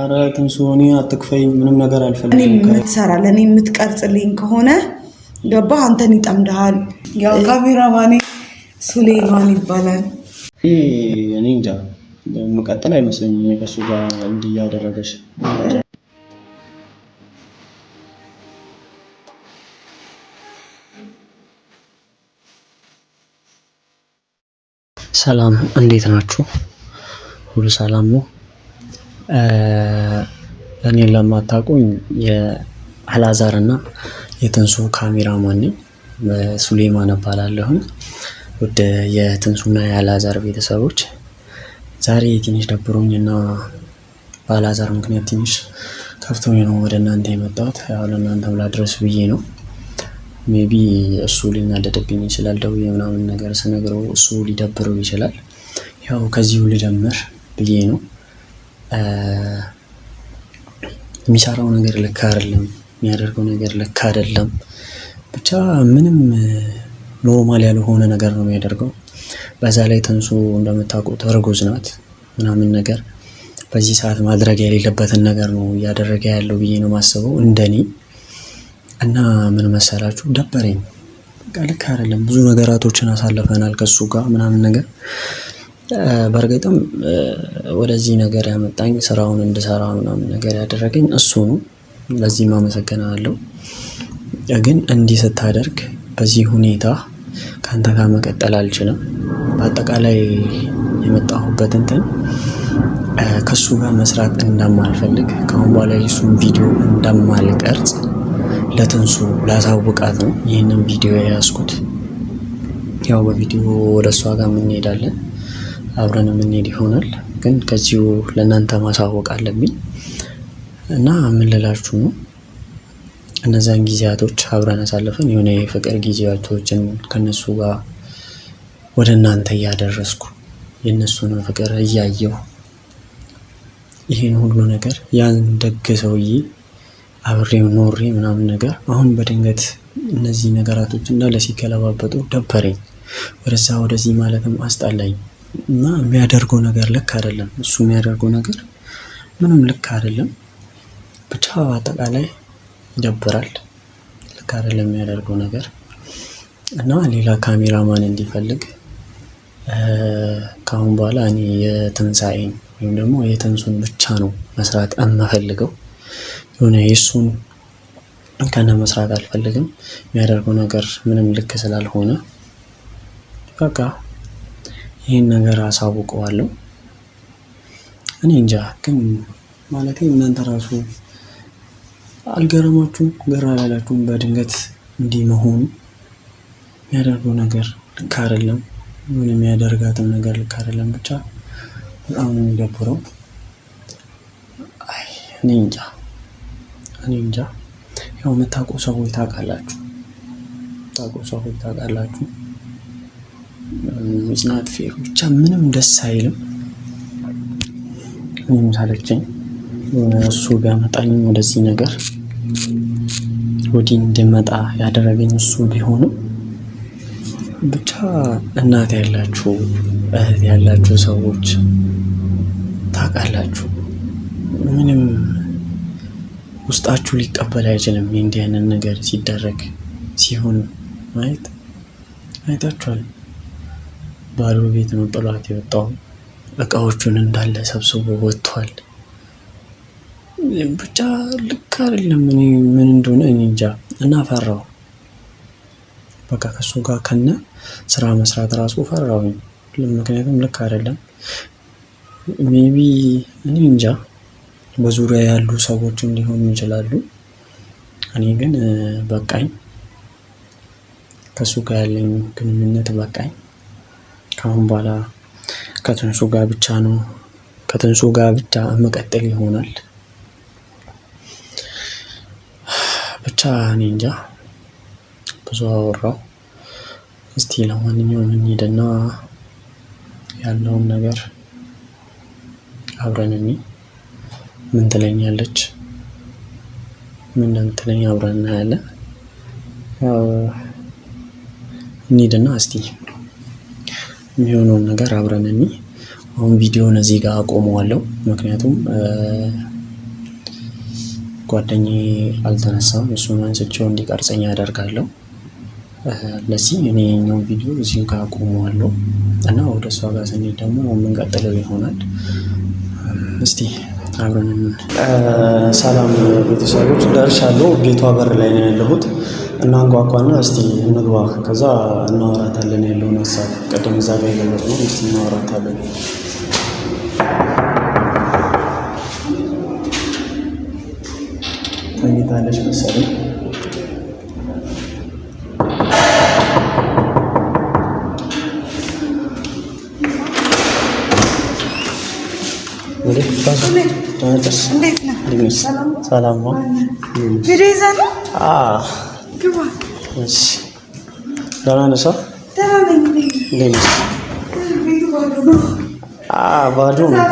ኧረ ትንሱ እኔ አትክፈይ፣ ምንም ነገር አልፈልግም። እኔ የምትሰራ ለእኔ የምትቀርጽልኝ ከሆነ ገባህ፣ አንተን ይጠምድሃል። ያው ካሜራማኔ ሱሌማን ይባላል። እኔ እንጃ የምቀጥል አይመስለኝም ከእሱ ጋር እንዲህ እያደረገች። ሰላም እንዴት ናችሁ? ሁሉ ሰላም ነው? እኔን ለማታውቁኝ የአላዛር እና የትንሱ ካሜራማን ነኝ። ሱሌማን እባላለሁኝ። ውድ የትንሱና የአላዛር ቤተሰቦች ዛሬ ትንሽ ደብሮኝ እና በአላዛር ምክንያት ትንሽ ከፍቶኝ ነው ወደ እናንተ የመጣሁት። ያው ለእናንተም ላድረስ ብዬ ነው። Maybe እሱ ሊናደድብኝ ይችላል፣ ደውዬ ምናምን ነገር ስነግረው እሱ ሊደብረው ይችላል። ያው ከዚሁ ልጀምር ብዬ ነው። የሚሰራው ነገር ልክ አይደለም፣ የሚያደርገው ነገር ልክ አይደለም። ብቻ ምንም normal ያልሆነ ነገር ነው የሚያደርገው። በዛ ላይ ትንሱ እንደምታውቁት እርጉዝ ናት ምናምን ነገር በዚህ ሰዓት ማድረግ የሌለበትን ነገር ነው እያደረገ ያለው ብዬ ነው የማስበው እንደኔ። እና ምን መሰላችሁ ደበረኝ። በቃ ልክ አይደለም። ብዙ ነገራቶችን አሳልፈናል ከሱ ጋር ምናምን ነገር። በእርግጥም ወደዚህ ነገር ያመጣኝ ስራውን እንድሰራ ምናምን ነገር ያደረገኝ እሱ ነው። ለዚህም አመሰግናለሁ። ግን እንዲህ ስታደርግ በዚህ ሁኔታ ከአንተ ጋር መቀጠል አልችልም። በአጠቃላይ የመጣሁበት እንትን ከእሱ ጋር መስራት እንደማልፈልግ ከአሁን በኋላ የሱን ቪዲዮ እንደማልቀርጽ ለትንሱ ላሳውቃት ነው ይህንን ቪዲዮ የያዝኩት። ያው በቪዲዮ ወደ እሷ ጋር የምንሄዳለን አብረን የምንሄድ ይሆናል። ግን ከዚሁ ለእናንተ ማሳወቅ አለብኝ እና ምን ልላችሁ ነው፣ እነዛን ጊዜያቶች አብረን አሳልፈን የሆነ የፍቅር ጊዜያቶችን ከነሱ ጋር ወደ እናንተ እያደረስኩ የእነሱን ፍቅር እያየሁ ይህን ሁሉ ነገር ያን ደግ ሰውዬ አብሬው ኖሬ ምናምን ነገር አሁን በድንገት እነዚህ ነገራቶች እንዳለ ሲገለባበጡ ደበረኝ። ወደዛ ወደዚህ ማለትም አስጠላኝ እና የሚያደርገው ነገር ልክ አይደለም። እሱ የሚያደርገው ነገር ምንም ልክ አይደለም። ብቻ በአጠቃላይ ይደብራል። ልክ አይደለም የሚያደርገው ነገር እና ሌላ ካሜራማን እንዲፈልግ ከአሁን በኋላ እኔ የትንሳኤን ወይም ደግሞ የትንሱን ብቻ ነው መስራት የምፈልገው። የሆነ የእሱን ከነ መስራት አልፈልግም። የሚያደርገው ነገር ምንም ልክ ስላልሆነ በቃ ይህን ነገር አሳውቀዋለሁ። እኔ እንጃ ግን ማለቴ እናንተ ራሱ አልገረማችሁም? ግራ አላላችሁም? በድንገት እንዲህ መሆኑ የሚያደርገው ነገር ልክ አይደለም። ምን የሚያደርጋትም ነገር ልክ አይደለም። ብቻ በጣም ነው የሚደብረው። አይ እኔ እንጃ እኔ እንጃ። ያው የምታውቁ ሰዎች ታውቃላችሁ፣ የምታውቁ ሰዎች ታውቃላችሁ። It's not fair ብቻ ምንም ደስ አይልም። እኔም ሳለችኝ እሱ ቢያመጣኝ ወደዚህ ነገር ወዲህ እንድመጣ ያደረገኝ እሱ ቢሆንም ብቻ እናት ያላችሁ እህት ያላችሁ ሰዎች ታውቃላችሁ፣ ምንም ውስጣችሁ ሊቀበል አይችልም። እንዲህ አይነት ነገር ሲደረግ ሲሆን ማየት አይታችኋል። ባዶ ቤት ነው ጥሏት የወጣው። እቃዎቹን እንዳለ ሰብስቦ ወጥቷል። ብቻ ልክ አይደለም። እኔ ምን እንደሆነ እኔ እንጃ። እና ፈራው በቃ ከእሱ ጋር ከነ ስራ መስራት ራሱ ፈራሁኝ። ምክንያቱም ልክ አይደለም። Maybe እኔ እንጃ በዙሪያ ያሉ ሰዎችም ሊሆኑ ይችላሉ። እኔ ግን በቃኝ፣ ከእሱ ጋር ያለኝ ግንኙነት በቃኝ። ከአሁን በኋላ ከትንሱ ጋር ብቻ ነው ከትንሱ ጋር ብቻ መቀጠል ይሆናል። ብቻ እኔ እንጃ ብዙ አወራው። እስቲ ለማንኛውም እንሂድና ያለውን ነገር አብረን እኒ ምን ትለኛለች፣ ምን እንደምትለኝ አብረን እናያለን። ያው እንሂድና እስቲ የሚሆነውን ነገር አብረን እኒ። አሁን ቪዲዮውን እዚህ ጋር አቆመዋለሁ፣ ምክንያቱም ጓደኛዬ አልተነሳም። እሱን አንስቼው እንዲቀርጸኝ አደርጋለሁ። ለዚህ እኔ የኛውን ቪዲዮ እዚሁ ጋር አቆመዋለሁ እና ወደ እሷ ጋር ስንሄድ ደግሞ የምንቀጥለው ይሆናል። እስቲ አብረን። ሰላም ቤተሰቦች፣ ደርሻለሁ። ቤቷ በር ላይ ነው ያለሁት እና አንኳኳና እስቲ እንግባ፣ ከዛ እናወራታለን ያለውን ሀሳብ ቅድም እዛ ጋር የገለጽነው እስቲ እናወራታለን። ተኝታለች መሰለኝ። ሰላም ነው። ደህና ነሽ? ባዶ ነው።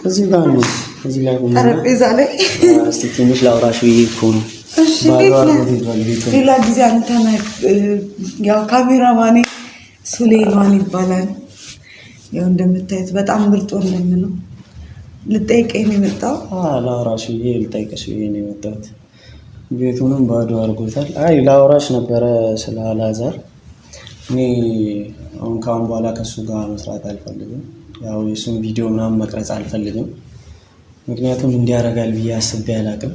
እዚህ ጋር ነው። እዚህ ላይ ጠረጴዛ ላይ እስኪ ትንሽ ላውራሽ ብዬ እኮ ነው። ሌላ ጊዜ አንተ ያው ካሜራማኔ ሱሌማን ይባላል። ያው እንደምታዩት በጣም ምርጥ ወንድም ነው። ልጠይቀኝ ነው የመጣው። ላውራሽ ብዬ ልጠይቅሽ ብዬ ነው የመጣሁት። ቤቱንም ባዶ አድርጎታል። አይ ላውራሽ ነበረ ስለ አላዛር። እኔ አሁን ከአሁን በኋላ ከእሱ ጋር መስራት አልፈልግም። ያው የእሱን ቪዲዮ ምናምን መቅረጽ አልፈልግም። ምክንያቱም እንዲያደርጋል ብዬ አስቤ አላቅም።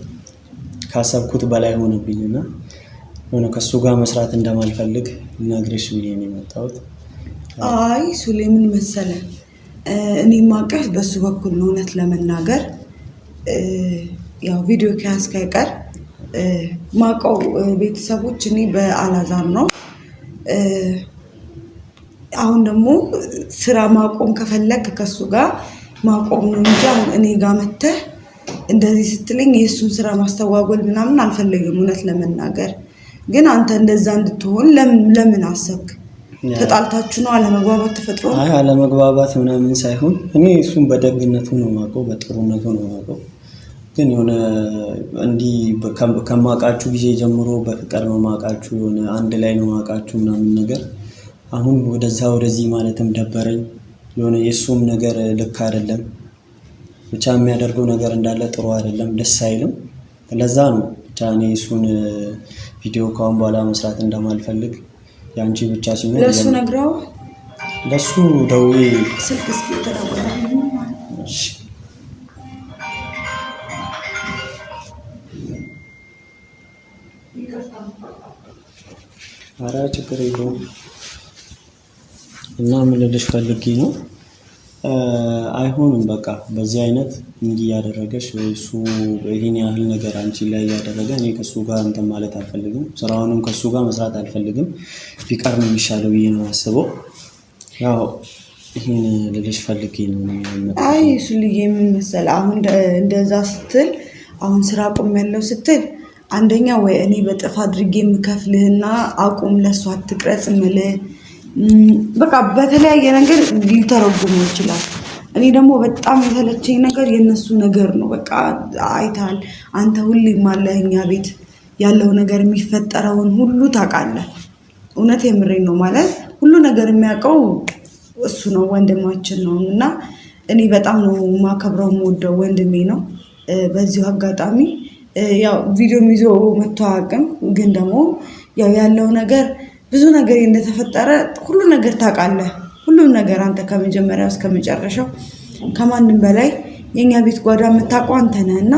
ካሰብኩት በላይ ሆነብኝ እና የሆነ ከእሱ ጋር መስራት እንደማልፈልግ ልነግርሽ ብዬ ነው የመጣሁት። አይ ሱሌ ምን መሰለ፣ እኔ ማቀፍ በሱ በኩል ነው። እውነት ለመናገር ያው ቪዲዮ ከያዝክ አይቀር ማቀው ቤተሰቦች እኔ በአላዛር ነው። አሁን ደግሞ ስራ ማቆም ከፈለግ ከሱ ጋር ማቆም ነው እንጂ አሁን እኔ ጋር መተህ እንደዚህ ስትለኝ የእሱን ስራ ማስተጓጎል ምናምን አልፈልግም። እውነት ለመናገር ግን አንተ እንደዛ እንድትሆን ለምን አሰብክ? ተጣልታችሁ ነው? አለመግባባት ተፈጥሮ? አይ አለመግባባት ምናምን ሳይሆን እኔ እሱን በደግነቱ ነው የማውቀው፣ በጥሩነቱ ነው የማውቀው። ግን የሆነ እንዲህ ከማውቃችሁ ጊዜ ጀምሮ በፍቅር ነው የማውቃችሁ፣ የሆነ አንድ ላይ ነው የማውቃችሁ ምናምን ነገር አሁን ወደዛ ወደዚህ ማለትም ደበረኝ። የሆነ የእሱም ነገር ልክ አይደለም። ብቻ የሚያደርገው ነገር እንዳለ ጥሩ አይደለም፣ ደስ አይልም። ለዛ ነው ብቻ እኔ እሱን ቪዲዮ ከአሁን በኋላ መስራት እንደማልፈልግ የአንቺ ብቻ ሲሆን ለእሱ ነግረው ለእሱ ደውዬ ስልክ እስኪ ተደወለ። ኧረ ችግር የለውም። እና ምን ልልሽ ፈልጌ ነው፣ አይሆንም። በቃ በዚህ አይነት እንዲህ እያደረገሽ ወይ እሱ ይሄን ያህል ነገር አንቺ ላይ እያደረገ እኔ ከእሱ ጋር እንትን ማለት አልፈልግም። ስራውንም ከእሱ ጋር መስራት አልፈልግም። ቢቀር ነው የሚሻለው ብዬ ነው አስበው። ያው ይሄን ልልሽ ፈልጌ ነው። አይ እሱ ልዬ ምን መሰለህ፣ አሁን እንደዛ ስትል አሁን ስራ አቁም ያለው ስትል አንደኛ ወይ እኔ በጥፍ አድርጌ የምከፍልህና አቁም ለእሱ አትቅረጽ ምልህ በቃ በተለያየ ነገር ሊተረጉሙ ይችላል። እኔ ደግሞ በጣም የተለቸኝ ነገር የእነሱ ነገር ነው። በቃ አይተሃል አንተ ሁሌም አለህ እኛ ቤት ያለው ነገር የሚፈጠረውን ሁሉ ታውቃለህ። እውነት የምሬን ነው ማለት ሁሉ ነገር የሚያውቀው እሱ ነው፣ ወንድማችን ነው እና እኔ በጣም ነው የማከብረው የምወደው ወንድሜ ነው። በዚሁ አጋጣሚ ያው ቪዲዮም ይዞ መጥቶ አያውቅም፣ ግን ደግሞ ያው ያለው ነገር ብዙ ነገር እንደተፈጠረ ሁሉ ነገር ታውቃለህ። ሁሉም ነገር አንተ ከመጀመሪያው እስከ መጨረሻው ከማንም በላይ የእኛ ቤት ጓዳ የምታውቀው አንተ ነህ እና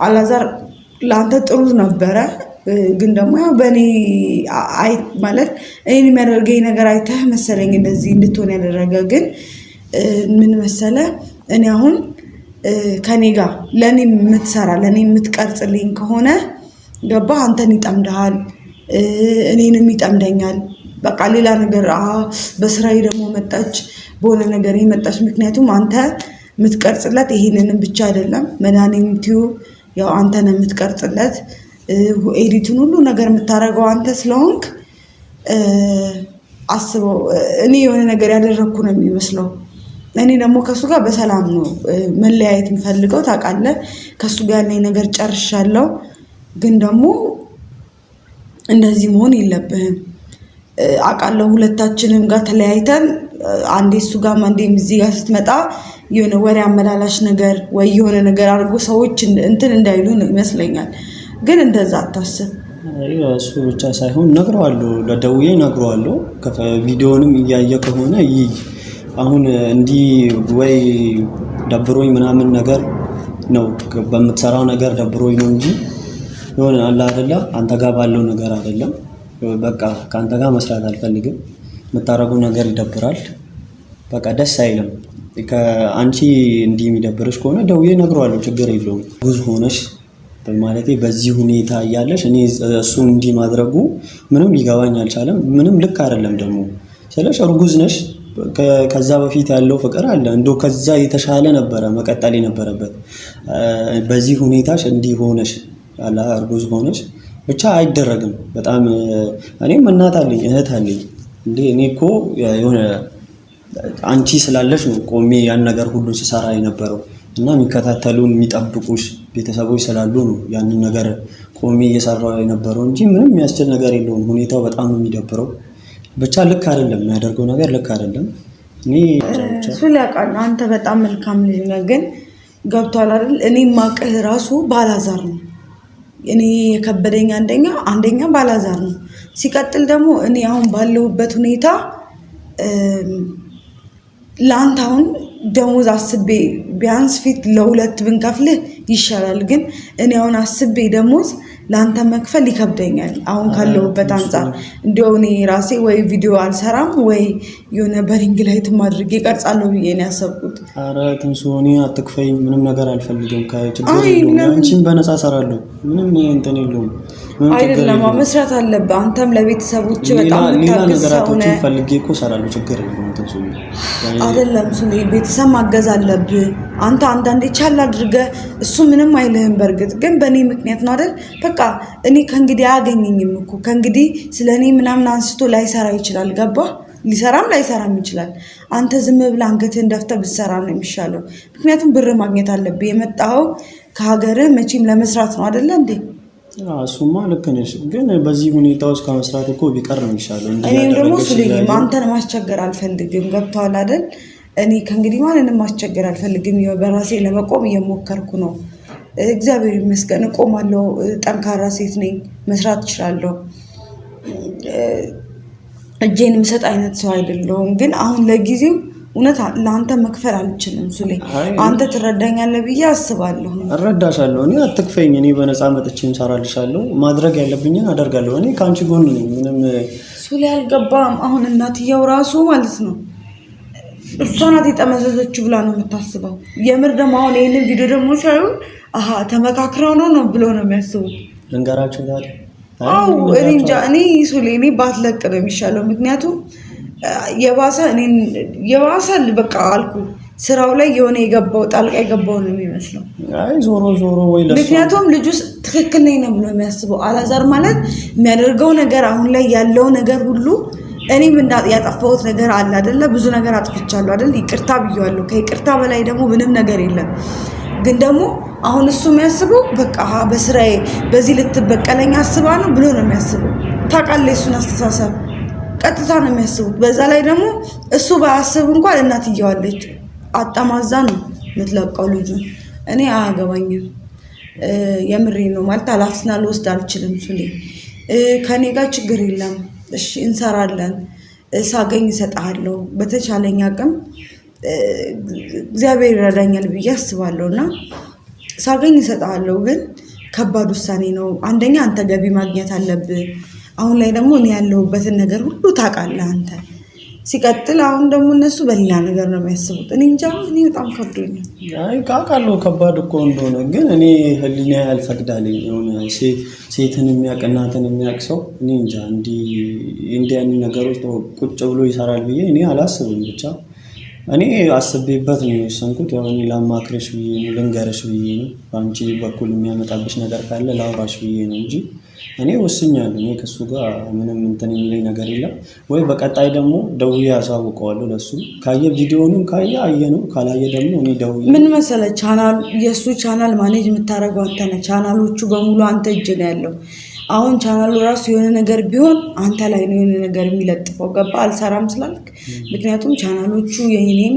አላዛር ለአንተ ጥሩ ነበረ፣ ግን ደግሞ ያው በእኔ ማለት እኔን የሚያደርገኝ ነገር አይተህ መሰለኝ እንደዚህ እንድትሆን ያደረገ። ግን ምን መሰለ እኔ አሁን ከኔ ጋር ለእኔ የምትሰራ ለእኔ የምትቀርጽልኝ ከሆነ ገባህ፣ አንተን ይጠምድሃል፣ እኔንም ይጠምደኛል። በቃ ሌላ ነገር በስራዬ ደግሞ መጣች፣ በሆነ ነገር መጣች። ምክንያቱም አንተ የምትቀርጽለት ይሄንንም ብቻ አይደለም፣ መድኃኔም ቲዩብ ያው አንተ ነው የምትቀርጽለት፣ edit ኡን ሁሉ ነገር የምታደርገው አንተ ስለሆንክ አስበው። እኔ የሆነ ነገር ያደረግኩ ነው የሚመስለው። እኔ ደግሞ ከእሱ ጋር በሰላም ነው መለያየት የምፈልገው። ታውቃለህ፣ ከእሱ ጋር ያለኝ ነገር ጨርሻለሁ። ግን ደግሞ እንደዚህ መሆን የለብህም። አውቃለሁ ሁለታችንም ጋር ተለያይተን አንዴ እሱ ጋርም አንዴም እዚህ ጋር ስትመጣ የሆነ ወሬ አመላላሽ ነገር ወይ የሆነ ነገር አድርጎ ሰዎች እንትን እንዳይሉ ይመስለኛል። ግን እንደዛ አታስብ። እሱ ብቻ ሳይሆን ነግረዋለሁ፣ ለደውዬ ነግረዋለሁ። ቪዲዮንም እያየ ከሆነ ይይ አሁን እንዲህ ወይ ደብሮኝ ምናምን ነገር ነው በምትሰራው ነገር ደብሮኝ ነው እንጂ የሆነ አለ አይደለ አንተ ጋር ባለው ነገር አይደለም። በቃ ከአንተ ጋር መስራት አልፈልግም። የምታደርገው ነገር ይደብራል። በቃ ደስ አይልም። ከአንቺ እንዲህ የሚደብርሽ ከሆነ ደውዬ እነግረዋለሁ፣ ችግር የለውም። ጉዝ ሆነሽ ማለቴ በዚህ ሁኔታ እያለሽ እኔ እሱ እንዲህ ማድረጉ ምንም ሊገባኝ አልቻለም። ምንም ልክ አይደለም ደግሞ ስለሽ እርጉዝ ነሽ። ከዛ በፊት ያለው ፍቅር አለ እንዶ ከዛ የተሻለ ነበረ መቀጠል የነበረበት። በዚህ ሁኔታሽ እንዲህ ሆነሽ አላ እርጉዝ ሆነሽ ብቻ አይደረግም። በጣም እኔም እናት አለኝ እህት አለኝ። እንዴ እኔ እኮ የሆነ አንቺ ስላለሽ ነው ቆሜ ያን ነገር ሁሉ ስሰራ የነበረው እና የሚከታተሉን የሚጠብቁሽ ቤተሰቦች ስላሉ ነው ያንን ነገር ቆሜ እየሰራው የነበረው እንጂ ምንም የሚያስችል ነገር የለውም። ሁኔታው በጣም ነው የሚደብረው። ብቻ ልክ አይደለም የሚያደርገው ነገር ልክ አይደለም። እኔ እሱ ሊያውቃል። አንተ በጣም መልካም ልጅ ነህ፣ ግን ገብቷል አይደል? እኔ ማቅህ ራሱ ባላዛር ነው። እኔ የከበደኝ አንደኛ አንደኛ ባላዛር ነው። ሲቀጥል ደግሞ እኔ አሁን ባለሁበት ሁኔታ ለአንተ አሁን ደሞዝ አስቤ ቢያንስ ፊት ለሁለት ብንከፍልህ ይሻላል። ግን እኔ አሁን አስቤ ደሞዝ ለአንተ መክፈል ይከብደኛል። አሁን ካለሁበት አንጻር እንዲያው እኔ ራሴ ወይ ቪዲዮ አልሰራም ወይ የሆነ በ ring light ም አድርጌ እቀርጻለሁ ብዬ ነው ያሰብኩት። ኧረ ትንሱ እኔ አትክፈይ፣ ምንም ነገር አልፈልግም። ከችግር የለውም። አንቺም በነፃ እሰራለሁ። ምንም እንትን የለውም። አይደለም መስራት አለብህ። አንተም ለቤተሰቦች በጣም ሌላ ነገራቶችን ፈልጌ እኮ እሰራለሁ። ችግር የለውም። ትንሱ አይደለም እሱ ቤተሰብ ማገዝ አለብህ። አንተ አንዳንዴ ቻል አድርገህ እሱ ምንም አይልህም። በእርግጥ ግን በእኔ ምክንያት ነው አይደል? በቃ እኔ ከእንግዲህ አያገኘኝም እኮ ከእንግዲህ ስለ እኔ ምናምን አንስቶ ላይሰራ ይችላል። ገባህ? ሊሰራም ላይሰራም ይችላል። አንተ ዝም ብለህ አንገትህን ደፍተህ ብትሰራ ነው የሚሻለው። ምክንያቱም ብር ማግኘት አለብህ። የመጣኸው ከሀገርህ መቼም ለመስራት ነው አይደለ እንዴ? እሱማ ልክ ነሽ፣ ግን በዚህ ሁኔታ ውስጥ ከመስራት እኮ ቢቀር ነው የሚሻለው። እኔም ደግሞ ሱልዬም አንተን ማስቸገር አልፈልግም። ገብቶሃል አይደል? እኔ ከእንግዲህ ማንንም ማስቸገር አልፈልግም። በራሴ ለመቆም እየሞከርኩ ነው። እግዚአብሔር ይመስገን እቆማለሁ። ጠንካራ ሴት ነኝ። መስራት እችላለሁ። እጄን የምሰጥ አይነት ሰው አይደለሁም። ግን አሁን ለጊዜው እውነት ለአንተ መክፈል አልችልም። ሱሌ አንተ ትረዳኛለህ ብዬ አስባለሁ። እረዳሻለሁ። እኔ አትክፈኝ። እኔ በነፃ መጥቼ እሰራልሻለሁ። ማድረግ ያለብኝን አደርጋለሁ። እኔ ከአንቺ ጎን ነኝ። ምንም ሱሌ አልገባም። አሁን እናትየው ራሱ ማለት ነው እሷ ናት የጠመዘዘችው ብላ ነው የምታስበው። የምር ደግሞ አሁን ይህንን ቪዲዮ ደግሞ ሲያዩ አሀ ተመካክረው ነው ነው ብሎ ነው የሚያስቡት። ልንገራቸው ታዲያ። አዎ እኔ እንጃ። እኔ ሱሌ እኔ ባትለቅ ነው የሚሻለው። ምክንያቱም የባሰ እኔን የባሰ በቃ አልኩ ስራው ላይ የሆነ የገባው ጣልቃ የገባው ነው የሚመስለው። አይ ዞሮ ዞሮ ወይ ለሱ ምክንያቱም ልጁ ትክክል ነኝ ነው ብሎ የሚያስበው። አላዛር ማለት የሚያደርገው ነገር አሁን ላይ ያለው ነገር ሁሉ እኔም ያጠፋሁት ነገር አለ አይደለ? ብዙ ነገር አጥፍቻለሁ አይደል? ይቅርታ ብዬዋለሁ። ከይቅርታ በላይ ደግሞ ምንም ነገር የለም። ግን ደግሞ አሁን እሱ የሚያስበው በቃ በስራዬ በዚህ ልትበቀለኝ አስባ ነው ብሎ ነው የሚያስበው። ታውቃለህ፣ የእሱን አስተሳሰብ ቀጥታ ነው የሚያስቡት። በዛ ላይ ደግሞ እሱ ባያስብ እንኳን እናትየው አለች አጠማዛ ነው የምትለቀው ልጁን። እኔ አያገባኝም፣ የምሬ ነው ማለት ኃላፊነት ልወስድ አልችልም። ሱሌ ከኔ ጋር ችግር የለም እሺ፣ እንሰራለን፣ ሳገኝ እሰጥሃለሁ። በተቻለኝ አቅም እግዚአብሔር ይረዳኛል ብዬ አስባለሁ እና ሳገኝ እሰጥሃለሁ። ግን ከባድ ውሳኔ ነው። አንደኛ አንተ ገቢ ማግኘት አለብህ። አሁን ላይ ደግሞ እኔ ያለሁበትን ነገር ሁሉ ታውቃለህ አንተ። ሲቀጥል አሁን ደግሞ እነሱ በሌላ ነገር ነው የሚያስቡት። እኔ እንጃ፣ እኔ በጣም ከብዶኛል። አይ አውቃለሁ ከባድ እኮ እንደሆነ፣ ግን እኔ ህሊና ያልፈቅዳልኝ የሆነ ሴትን የሚያውቅ እናትን የሚያውቅ ሰው እኔ እንጃ እንዲህ እንዲህ አይነት ነገሮች ቁጭ ብሎ ይሰራል ብዬ እኔ አላስብም። ብቻ እኔ አስቤበት ነው የወሰንኩት። ያው እኔ ላማክርሽ ብዬ ነው ልንገርሽ ብዬ ነው። በአንቺ በኩል የሚያመጣብሽ ነገር ካለ ላውራሽ ብዬ ነው እንጂ እኔ ወስኛለሁ። እኔ ከእሱ ጋር ምንም እንትን የሚለኝ ነገር የለም። ወይ በቀጣይ ደግሞ ደውዬ አሳውቀዋለሁ ለሱ። ካየ ቪዲዮንም ካየ አየ ነው፣ ካላየ ደግሞ እኔ ደውዬ ምን መሰለህ፣ ቻናል የእሱ channel manage የምታደርገው አንተ ነህ። ቻናሎቹ በሙሉ አንተ እጅ ነው ያለው። አሁን ቻናሉ ራሱ የሆነ ነገር ቢሆን አንተ ላይ ነው የሆነ ነገር የሚለጥፈው። ገባ አልሰራም ስላልክ፣ ምክንያቱም ቻናሎቹ የኔም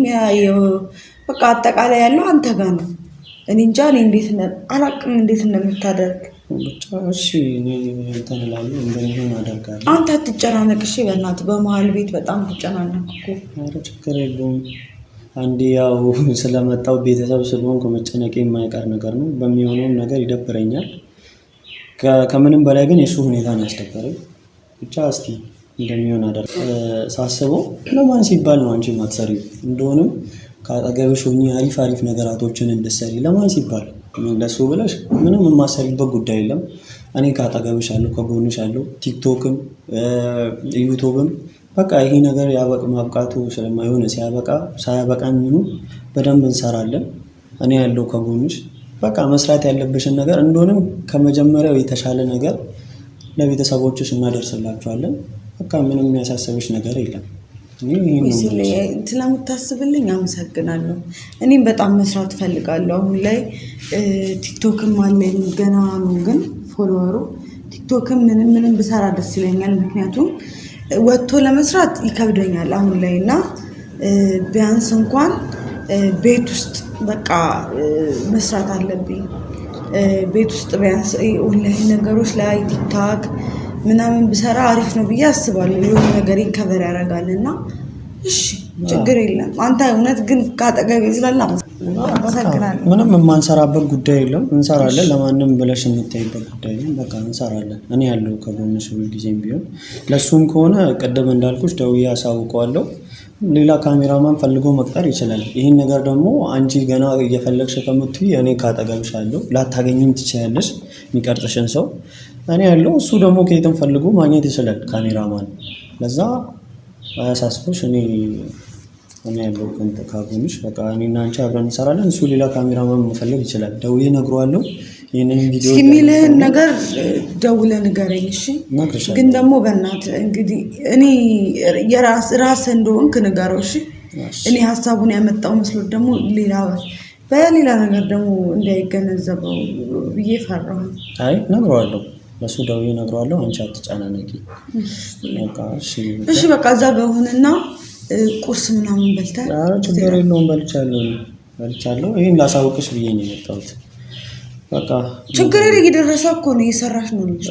በቃ አጠቃላይ ያለው አንተ ጋር ነው። እኔ እንጃ እኔ እንዴት አላቅም እንዴት እንደምታደርግ ብቻ። እሺ እንትን እላለሁ እንደሚሆን አደርጋለሁ። አንተ አትጨናነቅ እሺ፣ በእናትህ በመሀል ቤት በጣም ትጨናነቅ እኮ። ኧረ ችግር የለውም። አንዴ ያው ስለመጣው ቤተሰብ ስለሆንኩ መጨነቄ የማይቀር ነገር ነው። በሚሆነውም ነገር ይደብረኛል። ከምንም በላይ ግን የእሱ ሁኔታ ነው ያስደበረኝ። ብቻ እስቲ እንደሚሆን አደርግ ሳስበው ለማን ሲባል ነው አንቺ የማትሰሪው? እንደሆንም ከአጠገብሽ ሆኜ አሪፍ አሪፍ ነገራቶችን እንድትሰሪ ለማን ሲባል ለሱ ብለሽ ምንም የማትሰሪበት ጉዳይ የለም። እኔ ከአጠገብሽ አለሁ፣ ከጎንሽ አለሁ። ቲክቶክም ዩቱብም በቃ ይሄ ነገር ያበቅ ማብቃቱ ስለማይሆን ሲያበቃ ሳያበቃ የሚሆኑ በደንብ እንሰራለን። እኔ ያለው ከጎንሽ በቃ መስራት ያለብሽን ነገር እንደሆንም ከመጀመሪያው የተሻለ ነገር ለቤተሰቦችሽ እናደርስላቸዋለን። በቃ ምንም የሚያሳስብሽ ነገር የለም። ስለምታስብልኝ አመሰግናለሁ። እኔም በጣም መስራት እፈልጋለሁ። አሁን ላይ ቲክቶክም አለኝ ገና ነው ግን follower ኡ ቲክቶክም ምንም ምንም ብሰራ ደስ ይለኛል። ምክንያቱም ወጥቶ ለመስራት ይከብደኛል አሁን ላይ እና ቢያንስ እንኳን ቤት ውስጥ በቃ መስራት አለብኝ። ቤት ውስጥ ቢያንስ ኦንላይን ነገሮች ላይ ቲክቶክ ምናምን ብሰራ አሪፍ ነው ብዬ አስባለሁ። የሆነ ነገሬን cover ያደርጋል እና እሺ ችግር የለም። አንተ እውነት ግን ከአጠገቤ ስላለ አመሰግናለሁ። ምንም የማንሰራበት ጉዳይ የለም፣ እንሰራለን። ለማንም ብለሽ የምታይበት ጉዳይ ነው። በቃ እንሰራለን። እኔ ያለው ከጎንሽ ሁልጊዜም ቢሆን ለእሱም ከሆነ ቅድም እንዳልኩሽ ደውዬ አሳውቀዋለሁ። ሌላ ካሜራማን ፈልጎ መቅጠር ይችላል። ይህን ነገር ደግሞ አንቺ ገና እየፈለግሽ ከምትይ እኔ ካጠገብሽ አለሁ። ላታገኝም ትችያለሽ የሚቀርጽሽን ሰው እኔ ያለው እሱ ደግሞ ከየትም ፈልጎ ማግኘት ይችላል ካሜራማን። ለዛ አያሳስብሽ። እኔ እኔ ያለው ካጎንሽ በቃ እኔና አንቺ አብረን እንሰራለን። እሱ ሌላ ካሜራማን መፈለግ ይችላል። ደውዬ እነግረዋለሁ። ይህንን ቪዲዮ የሚልህን ነገር ደውለህ ንገረኝ እሺ። ግን ደግሞ በእናትህ እንግዲህ እኔ ራስህ እንደሆንክ ንገረው እሺ። እኔ ሀሳቡን ያመጣው መስሎት ደግሞ ሌላ በሌላ ነገር ደግሞ እንዳይገነዘበው ብዬ ፈራሁ። አይ እነግረዋለሁ፣ ለሱ ደውዬ እነግረዋለሁ። አንቺ አትጨናነቂ። እሺ በቃ እዛ ጋር ሁንና ቁርስ ምናምን በልተህ። ኧረ ችግር የለውም በልቻለሁ፣ በልቻለሁ። ይሄን ላሳውቅሽ ብዬ ነው የመጣሁት። በቃ ችግር የደረሰ እኮ ነው እየሰራሽ ነው ልጅ።